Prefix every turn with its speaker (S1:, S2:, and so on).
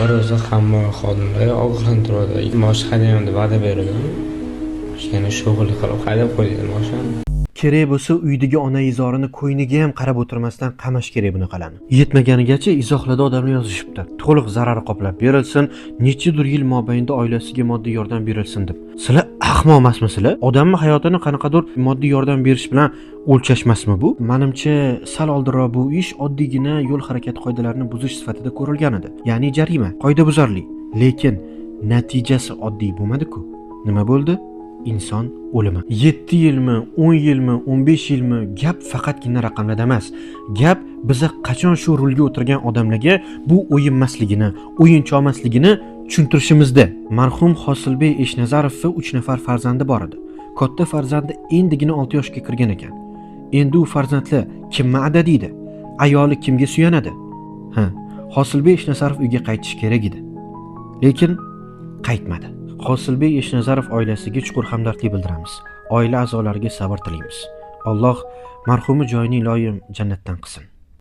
S1: Bir o'zi hamma xodimlarga ogohlantiradi. Mosh haydayman deb va'da berdim. Yana sho'g'illik qilib haydab qo'ydi moshinani.
S2: Kerak bo'lsa, uydagi ona izorini ko'yniga ham qarab o'tirmasdan qamash kerak bunaqalarni. Yetmaganigacha izohlarda odamlar yozishibdi. To'liq zarari qoplab berilsin, nechadir yil mobaynida oilasiga moddiy yordam berilsin deb. Sizlar ahmoq emasmisizlar? Odamning hayotini qanaqadir moddiy yordam berish bilan o'lchashmasmi bu? Manimcha, sal oldinroq bu ish oddiygina yo'l harakati qoidalarini buzish sifatida ko'rilgan edi. Ya'ni jarima, qoidabuzarlik. Lekin natijasi oddiy bo'lmadi-ku. Nima bo'ldi? Inson o'limi. 7 yilmi, 10 yilmi, 15 yilmi, gap faqatgina raqamlarda emas. Gap biza qachon shu rulga o'tirgan odamlarga bu o'yinmasligini, o'yinchoq emasligini tushuntirishimizda. Marhum Hosilbek Eshnazarovning 3 nafar farzandi bor edi. Katta farzandi endigina 6 yoshga kirgan ekan. Endi u farzandlar kimni adadiydi? Ayoli kimga suyanadi? Ha, Hosilbek Eshnazarov uyga qaytishi kerak edi. Lekin qaytmadi. Hosilbek Eshnazarov oilasiga chuqur hamdardlik bildiramiz. Oila a'zolariga sabr tilaymiz. Alloh marhumni joyini iloyim jannatdan qilsin.